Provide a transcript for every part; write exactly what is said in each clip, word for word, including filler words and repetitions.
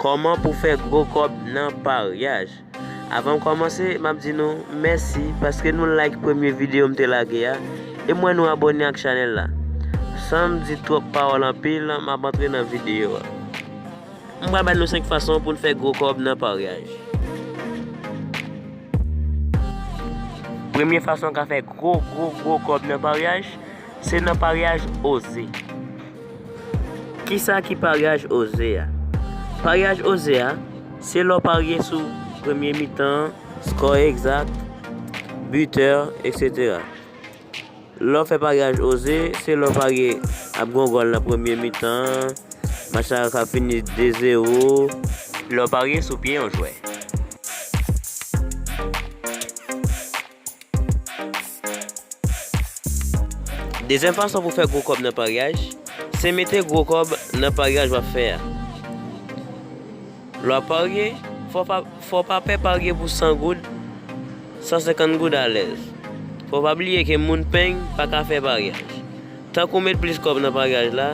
Kòman pou fè gwo kòb nan paryaj? Avan m kòmanse, m ap di nou mèsi paske nou like premye videyo m te lage a, e m wè nou abòne ak chanèl la. San m di twòp pawòl anpil, m ap antre nan videyo a. M pral ba nou senk fason pou n fè gwo kòb nan paryaj. Premye fason w ka fè gwo, gwo, gwo kòb nan paryaj, se nan paryaj oze. Kisa ki paryaj oze a? Paryaj oze a, se lè w parye sou premye mitan, skò egzak, bitè, etsetera. Lè w fè paryaj oze, se lè w parye ap gen yon gòl nan premye mitan, match la ka fini de zewo. Lè w parye sou pye yon jwè. Dezyèm fason pou fè gwo kòb nan paryaj, se mete gwo kòb nan paryaj w ap fè a. Lè w ap parye, fò w pa, fò w pa pè parye pou san goud, san senkant goud alèz. Fò w pa bliye ke moun peng pa ka fè paryaj. Tank ou met plis kòb nan paryaj la,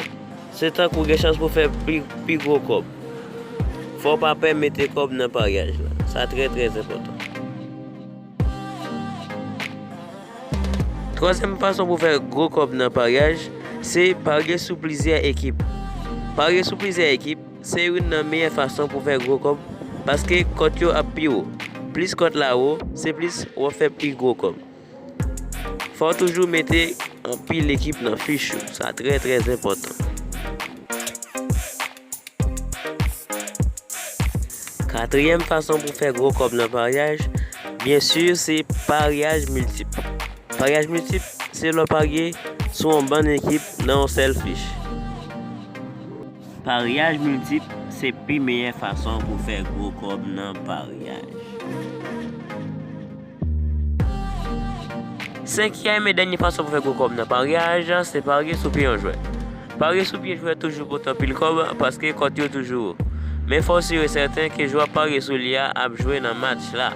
se tank ou gen chans pou fè pi, pi gwo kòb. Fò w pa pè mete kòb nan paryaj la. Sa trè, trè enpòtan. Twazyèm fason pou fè gwo kòb nan paryaj, se parye sou plizyè ekip. Parye sou plizyè ekip, se youn nan meyè fason pou fè gwo kòb, paske kòt yo ap pi wo. Plis kòt la wo, se plis w ap fè pi gwo kòb. Fò w toujou mete anpil ekip nan fich ou. Sa trè, trè enpòtan. Katriyèm fason pou fè gwo kòb nan paryaj, byen si, se paryaj miltip. Paryaj miltip, se lè w parye sou yon bann ekip nan yon sèl fich. Paryaj miltip se pi meyè fason pou fè gwo kòb nan paryaj. Senkyèm e dènye fason pou fè gwo kòb nan paryaj, se parye sou pye yon jwè. Parye sou pye jwè toujou pote anpil kòb, paske kòt yo toujou wo. Men fò w si e sèten ke jwè w ap parye sou li a ap jwe nan match la.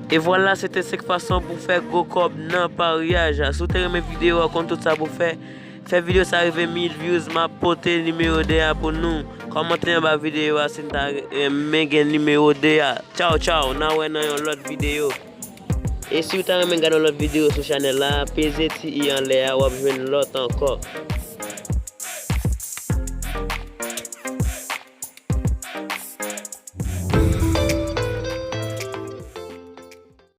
E vwala, se te senk fason pou fè gwo kòb nan paryaj. Si w te renmen videyo a, w konn tout sa pou fè. Fè videyo sa rive mil views, m ap pote nimewo de a pou nou. Kòmante anba videyo a si n ta renmen gen nimewo de a. Tchaw, tchaw, n a wè nan yon lòt videyo. E si w ta renmen gade yon lòt videyo sou chanèl la, peze ti i anlè a, w ap jwenn lòt ankò.